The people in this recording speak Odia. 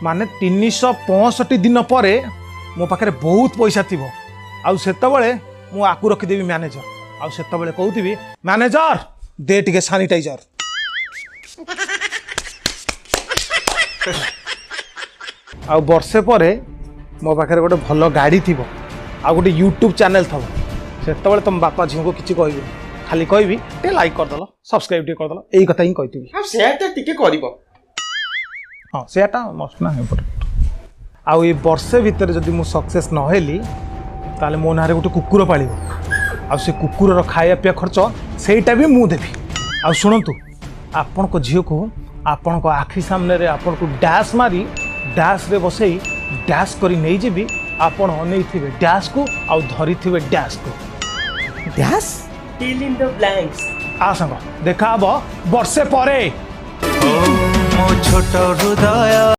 ମାନେ 365 ଦିନ ପରେ ମୋ ପାଖରେ ବହୁତ ପଇସା ଥିବ। ଆଉ ସେତେବେଳେ ମୁଁ ଆକୁ ରଖିଦେବି ମ୍ୟାନେଜର। ଆଉ ସେତେବେଳେ କହୁଥିବି, ମ୍ୟାନେଜର, ଦେ ଟିକେ ସାନିଟାଇଜର। ଆଉ ବର୍ଷେ ପରେ ମୋ ପାଖରେ ଗୋଟେ ଭଲ ଗାଡ଼ି ଥିବ ଆଉ ଗୋଟେ ୟୁଟ୍ୟୁବ୍ ଚ୍ୟାନେଲ୍ ଥିବ। ସେତେବେଳେ ତମ ବାପା ଝିଅଙ୍କୁ କିଛି କହିବିନି, ଖାଲି କହିବି ଟିକେ ଲାଇକ୍ କରିଦେଲ, ସବସ୍କ୍ରାଇବ୍ ଟିକେ କରିଦେଲ, ଏଇ କଥା ହିଁ କହିଥିବି। ଆଉ ସେୟାରଟା ଟିକେ କରିବ। ହଁ, ସେୟାଟା ମଷ୍ଟ ନା ଇମ୍ପୋର୍ଟାଣ୍ଟ। ଆଉ ଏଇ ବର୍ଷେ ଭିତରେ ଯଦି ମୁଁ ସକ୍ସେସ୍ ନହେଲି, ତାହେଲେ ମୋ ନାଁରେ ଗୋଟେ କୁକୁର ପାଳିବ ଆଉ ସେ କୁକୁରର ଖାଇବା ପିଇବା ଖର୍ଚ୍ଚ ସେଇଟା ବି ମୁଁ ଦେବି। ଆଉ ଶୁଣନ୍ତୁ, ଆପଣଙ୍କ ଝିଅକୁ ଆପଣଙ୍କ ଆଖି ସାମ୍ନାରେ ଆପଣଙ୍କୁ ଡ୍ୟାସ୍ ମାରି, ଡ୍ୟାସ୍ରେ ବସେଇ ଡ୍ୟାସ୍ କରି ନେଇଯିବି। ଆପଣ ଅନେଇଥିବେ ଡ୍ୟାସ୍କୁ ଆଉ ଧରିଥିବେ ଡ୍ୟାସ୍କୁ। Dash. Fill in the blanks. ଆ ସାଙ୍ଗ, ଦେଖା ହବ ବର୍ଷେ ପରେ। ମୋ ଛୋଟ ହୃଦୟ।